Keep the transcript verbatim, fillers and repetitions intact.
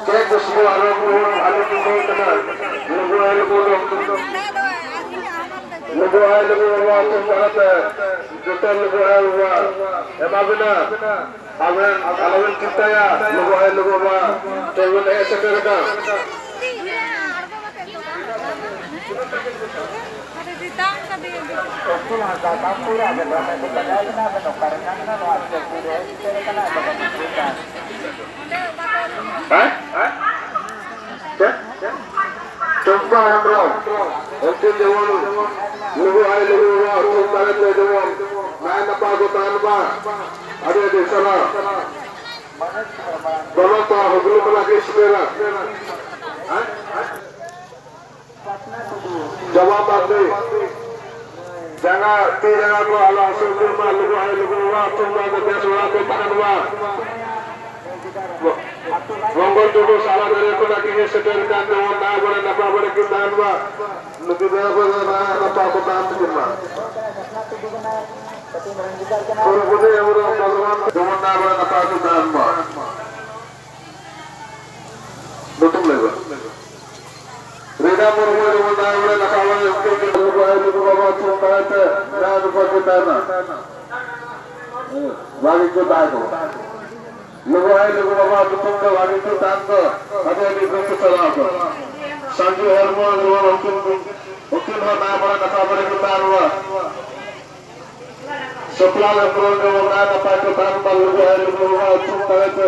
ᱪᱮᱫ ᱫᱩᱥᱢᱚᱱ ᱟᱨᱚ ᱠᱚ ᱟᱞᱮ ᱠᱚ ᱞᱟᱹᱭ ᱠᱟᱱᱟ᱾ ᱞᱩᱜᱩ ᱟᱭᱳ ᱞᱩᱜᱩ ᱫᱚ, ᱞᱩᱜᱩ ᱟᱭᱳ ᱞᱩᱜᱩ ᱵᱟᱵᱟ ᱟᱹᱛᱩ ᱛᱟᱞᱟᱛᱮ ᱡᱚᱛᱚ ᱞᱩᱜᱩ ᱟᱭᱳ ᱵᱟᱵᱟ ᱮᱢᱟ ᱵᱮᱱᱟ᱾ ᱟᱵᱮᱱ ᱟᱞᱚᱵᱮᱱ ᱪᱤᱱᱛᱟᱹᱭᱟ, ᱞᱩᱜᱩ ᱟᱭᱳ ᱞᱩᱜᱩ ᱵᱟᱵᱟ ᱴᱷᱮᱱ ᱵᱮᱱ ᱦᱮᱡ ᱥᱮᱴᱮᱨ ᱟᱠᱟᱱ᱾ ᱦᱮᱸ? ᱪᱮᱫ? ᱪᱚᱢᱯᱟ ᱦᱮᱢᱵᱨᱚᱢ, ᱩᱱᱠᱤᱱ ᱡᱮᱢᱚᱱ ᱞᱩᱜᱩ ᱟᱭᱳ ᱞᱩᱜᱩ ᱵᱟᱵᱟ ᱩᱱᱠᱤᱱ ᱵᱟᱨᱮᱛᱮ ᱡᱮᱢᱚᱱ ᱱᱟᱭ ᱱᱟᱯᱟᱭ ᱠᱚ ᱛᱟᱦᱮᱱ ᱢᱟ᱾ ᱟᱹᱰᱤ ᱟᱹᱰᱤ ᱥᱟᱨᱦᱟᱣ᱾ ᱵᱟᱵᱟ ᱠᱚ ᱦᱩᱜᱽᱞᱤ ᱠᱷᱚᱱᱟᱜ ᱜᱮ ᱥᱮᱴᱮᱨᱟ᱾ ᱦᱮᱸ? ᱡᱟᱢᱟ ᱵᱟᱸᱫᱮ, ᱡᱟᱸᱜᱟ, ᱛᱤ ᱡᱟᱸᱜᱟ ᱠᱚ ᱟᱞᱚ ᱦᱟᱹᱥᱩ ᱠᱚ ᱢᱟ, ᱞᱩᱜᱩ ᱟᱭᱳ ᱞᱩᱜᱩ ᱵᱟᱵᱟ ᱛᱷᱩᱢ ᱵᱟᱸᱫᱮ ᱵᱮᱥ ᱵᱟᱲᱟ ᱠᱚ ᱛᱟᱦᱮᱱ ᱢᱟ᱾ ᱢᱚᱝᱜᱚᱞ ᱴᱩᱰᱩ ᱥᱟᱞᱟ ᱫᱟᱨᱮ ᱠᱚ ᱞᱟᱹᱜᱤᱫ ᱮ ᱥᱮᱴᱮᱨ ᱠᱟᱱ ᱛᱟᱵᱚᱱ, ᱱᱟᱭ ᱵᱟᱲᱮ ᱱᱟᱯᱟᱭ ᱵᱟᱲᱮ ᱠᱤᱱ ᱛᱟᱦᱮᱱ ᱢᱟ᱾ ᱱᱩᱠᱩ ᱫᱚ ᱱᱟᱭ ᱱᱟᱯᱟᱭ ᱠᱚ ᱛᱟᱦᱮᱱ ᱛᱟᱵᱚᱱ ᱢᱟ᱾ ᱯᱩᱨᱵᱚᱫᱤ ᱦᱮᱢᱵᱨᱚᱢ ᱵᱷᱚᱜᱽᱱᱟᱰᱤ ᱡᱮᱢᱚᱱ ᱱᱟᱭ ᱵᱟᱲᱮ ᱱᱟᱯᱟᱭ ᱠᱚ ᱛᱟᱦᱮᱱ ᱢᱟ᱾ ᱧᱩᱛᱩᱢ ᱞᱟᱹᱭ ᱵᱮᱱ᱾ ᱨᱤᱱᱟ ᱢᱩᱨᱢᱩ ᱡᱮᱢᱚᱱ ᱱᱟᱭ ᱵᱟᱲᱮ ᱱᱟᱯᱟᱭ ᱵᱟᱲᱮ ᱩᱱᱠᱤᱱ ᱜᱮ ᱞᱩᱜᱩ ᱟᱭᱳ ᱞᱩᱜᱩ ᱵᱟᱵᱟ ᱛᱷᱩᱢ ᱫᱟᱲᱮ ᱛᱮ ᱱᱟᱭ ᱱᱟᱯᱟᱭ ᱠᱤᱱ ᱛᱟᱦᱮᱱᱟ᱾ ᱦᱮᱸ, ᱵᱷᱟᱜᱮ ᱠᱤᱱ ᱛᱟᱦᱮᱸ ᱠᱚᱜᱼᱟ᱾ ᱞᱩᱜᱩ ᱟᱭᱳ ᱞᱩᱜᱩ ᱵᱟᱵᱟ ᱧᱩᱛᱩᱢ ᱛᱮ ᱵᱷᱟᱜᱮ ᱠᱤᱱ ᱛᱟᱦᱮᱱ ᱠᱚ, ᱟᱹᱰᱤ ᱟᱹᱰᱤ ᱜᱚᱢᱠᱮ ᱥᱟᱨᱦᱟᱣ ᱠᱚ᱾ ᱥᱟᱱᱡᱩ ᱦᱚᱲᱢᱚ ᱡᱮᱢᱚᱱ ᱩᱱᱠᱤᱱ, ᱩᱱᱠᱤᱱ ᱦᱚᱸ ᱱᱟᱭ ᱵᱟᱲᱮ ᱱᱟᱯᱟᱭ ᱵᱟᱲᱮ ᱠᱤᱱ ᱛᱟᱦᱮᱱ ᱢᱟ᱾ ᱥᱩᱠᱞᱟᱞ ᱦᱮᱢᱵᱨᱚᱢ ᱡᱮᱢᱚᱱ ᱱᱟᱭ ᱱᱟᱯᱟᱭ ᱠᱚ ᱛᱟᱦᱮᱱ ᱢᱟ, ᱞᱩᱜᱩ ᱟᱭᱳ ᱞᱩᱜᱩ ᱵᱟᱵᱟ ᱧᱩᱛᱩᱢ ᱫᱟᱲᱮ ᱛᱮ᱾